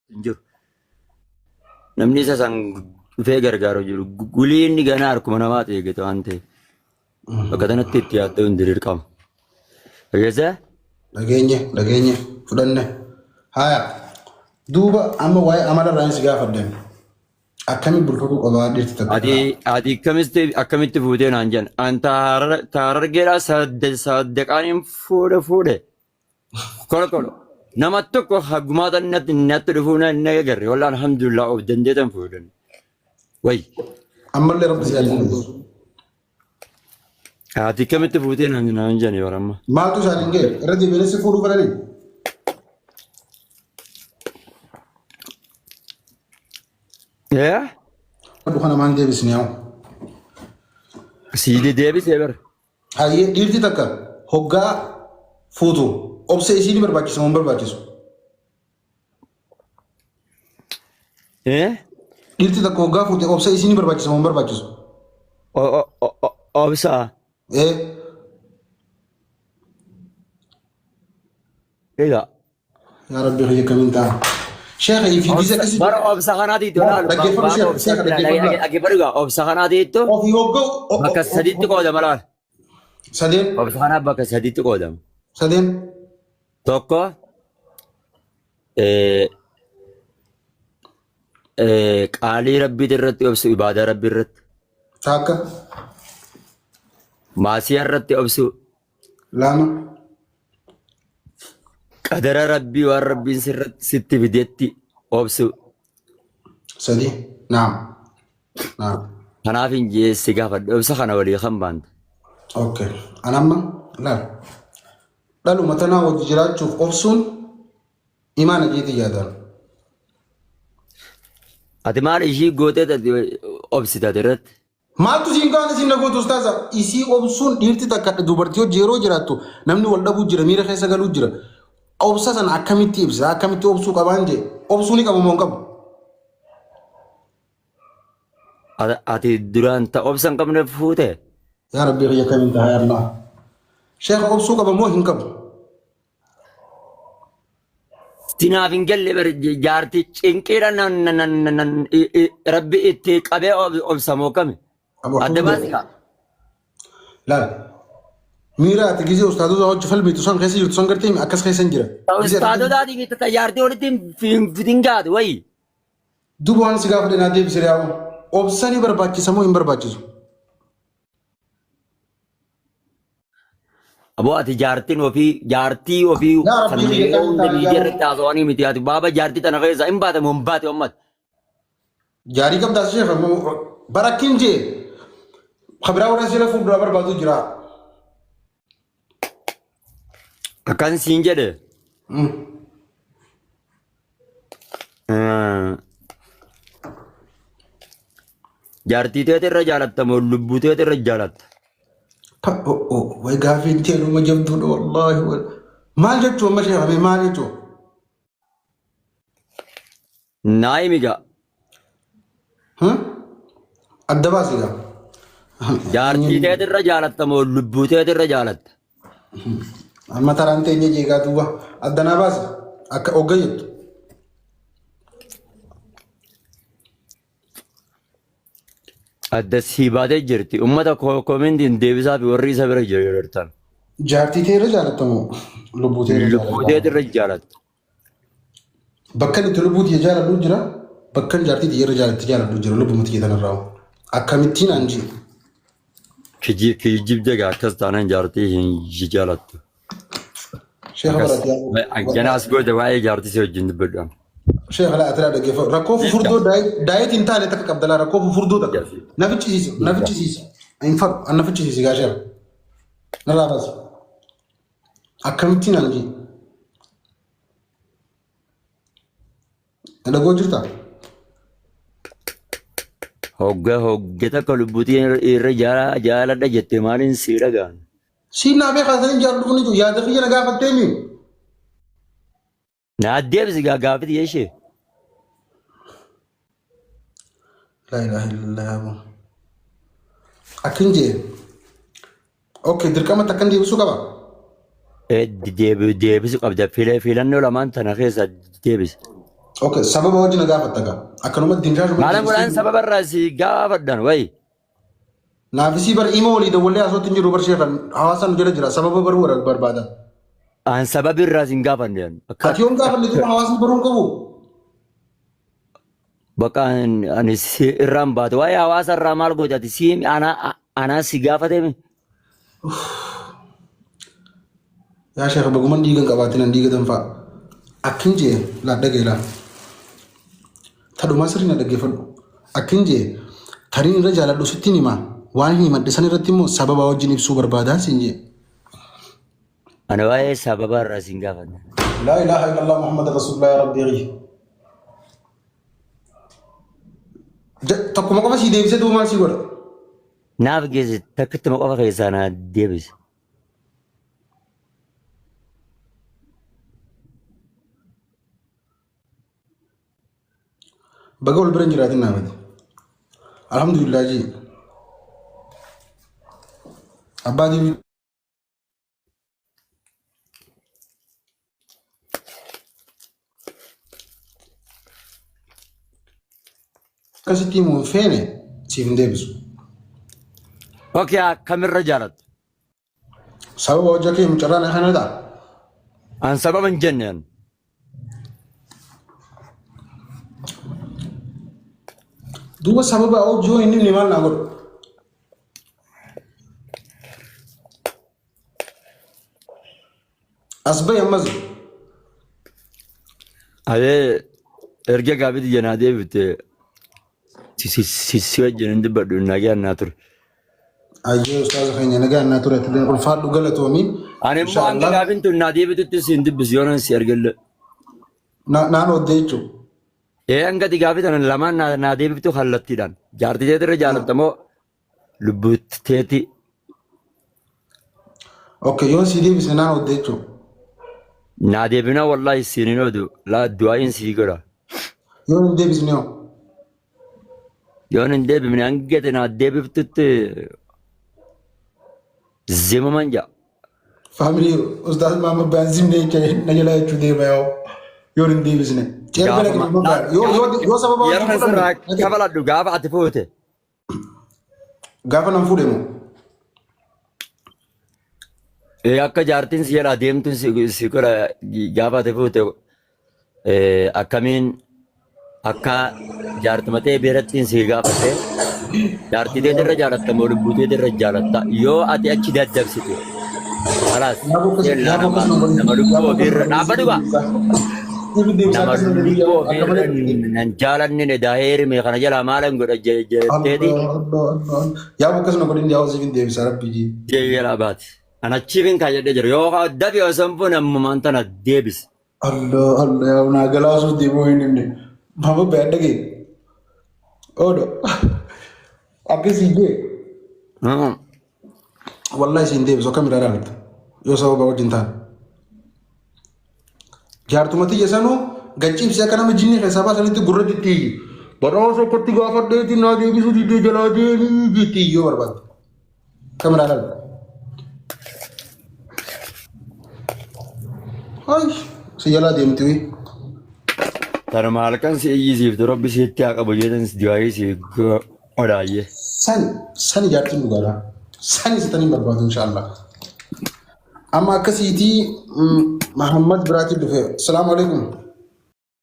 Hin jiru. Namni isa san dhufee gargaaru jiru. Gulii inni ganaa harkuma namaati eegate waan ta'eef. Bakka kanatti itti yaaddoo hin dirqama. Dhageessee? Dhageenye, dhageenye, fudhanne. Haya. Duuba amma waa'ee amala irraa si gaafadhe. Akkami bulfatuu qabaa dhirti takka? Ati akkamitti akkamitti fuutee naan jedhan. An taarargeedhaa saddaqaan hin fuudhe fuudhe. Kolo kolo. Nama tokko hagumaata natti natti dhufuu na na agarre. Wallah alhamdulillah of dandeetan fuudhan. Way. Ammallee rabbi si haa dandeessu. Ati akkamitti fuutee naan naan jedhani baramma. Maaltu isaan hin ga'e? Irra deebi'anii si fuudhuu fedhanii? Ee? Oduu kana maan deebisne haa? Sii deebisee bara. Hayyee dhiirti takka hoggaa fuutu obsa isii ni barbaachisa moo hin barbaachisu? Eh? Dhiirti takka hoggaa fuute obsa isii ni barbaachisa moo hin barbaachisu? Obsa. Ee Egaa. Yaa Rabbi kiyya kamiin ta'a? Sheekha fi gisa akkasii. Bara obsa kanaatiitu laal. Dhaggeeffadhu sheekha sheekha dhaggeeffadhu. Dhaggeeffadhu gaa obsa kanaatiitu Ofii hogga'u. bakka sadiitti qoodama laal. Sadeen. Obsa kanaa bakka sadiitti qoodama. Sadeen. Tokko qaalii rabbii irratti obsu ibaadaa rabbii irratti. Takka. Maasiyaa irratti obsu. Lama. Qadara rabbii waan rabbiin sirratti sitti fidetti obsu. Sadi. Naam. Naam. Kanaaf hin jee si gaafadhe obsa kana walii kan baanta. Okay. Anamma laal. Dhaluma tanaa wajji jiraachuuf obsuun imaana jeetii yaadaan. Ati maal ishii gootee obsita irratti? Maaltu siin kaan isin na gootu ustaaza? Isii obsuun dhiirti takka dubartii hojii yeroo jiraattu namni wal dhabuu jira miira keessa galuu jira. Obsa sana akkamitti ibsa? Akkamitti obsuu qabaan jee? Obsuu ni qabu moo hin qabu? Ati duraan ta obsa hin qabne fuute? Yaa Rabbii kiyya kamiin ta'a yaa Allah. Sheekha obsuu qaba moo hin qabu? Sinaaf hin galle bar jaartii cinqiidha nan nan nan nan rabbi itti qabee obsa moo kami? Abu Adda baasi kaa. Laal. Miira ati gizee ustaadota hojii falmitu san keessa jirtu san gartee akkas keessa hin jira. Gizee ati Ustaadotaatii fi jaartii walitti hin fidin gaatu wayi. Duuba waan si gaafadhe naa deebisi re'aawu. Obsa ni barbaachisa moo hin barbaachisu? Aboo ati jaartiin ofii jaartii ofii Yaa kan Rabbii kiyya yeroo kamiin hunda ta'a miidiyaa yaa irratti haasawanii miti ati baaba jaartii tana keessa hin baate moo hin baate ummata. Jaarii qabdaa sheekha barakkiin jee kabiraa warra sila fuulduraa barbaadu jira. Akkan siin jedhe Jaartii teeti irra jaalatta moo lubbuu teeti irra jaalatta? Way gaafiin tee dhuma jabduudha wallaahi. Maal jechuu amma sheekha mee maal jechuu? Naa himi gaa. Adda baasi gaa. Jaartii teeti irra jaalatta moo lubbuu teeti irra jaalatta? Amma taraan teenya jeeqaa duuba adda naa baasi akka ogga jettu. Adda sii baatee jirti. Uummata koomentiin deebisaa fi warri isa bira jirtan. Jaartii tee irra jaalatta moo lubbuu tee irra Lubbuu jaalatta? teeti irra jaalatta. Bakka inni itti lubbuu tiyya jaaladhu jira. Bakka inni jaartii tiyya irra jaalatti jaaladhu jira lubbuma tiyya tanarraa. Akkamittiin aan jiru? Kijibde egaa akkas taanaan jaartii hin jaalattu. Sheekha Akkas barate ganaas goote waa'ee jaartii si wajjin dubbadhu. Sheekha laa atiraa dhaggeeffadhu. Rakkoo fufurdoo daayit hin taane takka qabda laa rakkoo fufurdoo takka. Na ficcisiisa na ficcisiisa. Hin fadhu an na ficcisiisi gaa sheekha. Narraa baasi. Akkamittiin aan jiru? Dhagoo jirtaa? Hogga hogga takka lubbuutii irra jaaladha jette maaliin sii dhagaan? Siin naa beekaa sanin jaalladhu kun jiru yaada kiyya na gaafattee mi? Naa deebisi gaa gaafiti ishee. Laa ilaaha illallah yaa aboo. Akkin jee. Okay dirqamatti akkan deebisuu qaba. Deebisu qabda filannoo lamaan tana keessa deebisi. Okay, sababa wajjin na gaafatta gaa. Akkanumatti dinshaashuma Maalan godhaan sababa irraa si gaafadhan wayi. Naaf isii bar ima walii dawwallee haasootti hin jiru bar sheekan hawaasa nu jala jira sababa baruu barbaada. An sababi irraa si hin gaafanne. Akka Ati yoon gaafanne duuba hawaasni baruu hin qabu. Bakka ani si irraan baate waa'ee hawaasa irraa maal goote ati si anaa si gaafatee Yaa sheekh baguman dhiiga hin qabaatin an dhiiga danfaa. Akkin jee laa dhagaye laa. Tadhumaa sirrii na dhaggeeffadhu. Akkin jee tariin irra jaaladhu sittiin hima. Waan hin himadhe san irratti immoo sababa wajjin ibsuu barbaadaan siin jee. Ani waa'ee sababa irraa siin gaafanne. Laa ilaaha illallah Muhammad Rasulullah yaa Rabbii kiyya. Tokkuma qofa sii deebisee duuba maal sii godha? Naaf geesse takkittuma qofa keessaa naa deebise. Baga wal bira hin jiraatin naafati. Alhamdulillah jii. Abbaa deebii. Akkasitti himuu hin feene siif hin deebisu. Okay, akkamirra jaalatta? Sababa hojii kee mucarraa na kana ta'a. An sababa hin jenne an. Duuba sababa hojii yoo hin himne maal naa godhu? As bahi ammas. Ayee erga gaafii tiyya naa deebifte si si si si wajjin hin dubbadhu nagaan naa ture. Ayyee ustaaza keenya nagaan naa ture atileen ulfaadhu galatoomi. Ani immoo hanga Inshaallah gaafiin tun naa deebitutti si hin dubbisu yoo nan si ergalle. Naan oddee jechuudha. Ee hanga ati gaafii tana lamaan naa deebiftu kallattiidhaan. Jaartii teetirra jaalatta moo lubbuu teeti. Okay, yoon sii deebisne naan oddee jechuudha. Naa deebinaa wallaahi siin hin odu laa du'aa'iin sii godha. Yoon hin deebisne hoo? Yoon hin deebifne hanga ati naa deebiftutti zimuman ja'a. Faamilii ustaaz Maamad Baan zimne jecha na jalaa jechuu deema yaa'u yoon hin deebisne. Ceerga Gaafa dhaqe Maamad Baan yoo sababa wajjin yeroo fudhanne sirraa dhaqe. kafaladhu gaafa ati fuute. Gaafa nan fuudhe moo? Ee, akka jaartiin si jalaa deemtuun si godha gaafa ati fuute akkamiin akka jaartuma ta'e birattiin si gaafatte jaartii teetirra irra jaalatta moo lubbuu teetirra irra jaalatta yoo ati achi daddabsite kalaas Yaa seellaa bokkas nama na godhin. nama Yaa lubbuu bokkas na ofiirra godhin. dhaabbadhu gaa Siif deebisa nama akkas na godhin lubbuu akka ofiirra malee. nan jaalanne edaa heerime kana jalaa maalan godha jetteeti Allah Allah Allah. Yaa bokkas na godhin yaa siif deebisa rabbi jii. jalaa baate. An achiifin kaayyadhee jira yoo dafi osoo hin fuune ammumaan tana deebise. Allah Allah yaa naa galaasuuf deemuu hin himne. Maama bayaan dhagee. Oodo. Akkasii jee. Wallahi siin deebisu akkam irraa ilaalta yoo sababa wajjin ta'an. Jaartuma tiyya sanuu gachiibsi akka nama jinnii keessaa baasanitti gurra itti iyyi. Badhaasa akkatti gaafadheetiin naa deebisuu didee jalaa deemii jetti iyyuu barbaadde. Akkam irraa ilaalta. Hay si jalaa deemti wii. Tanuma halkan si iyyisiiftu rabbi sitti haa qabu jeetan si du'aayii si godhaayyee. Sani sani jaartiin dhugaadha. Sani sitanii barbaadu inshaallah. Amma akkasiitii Mahammad biraatii dhufe. Salaamu alaikum.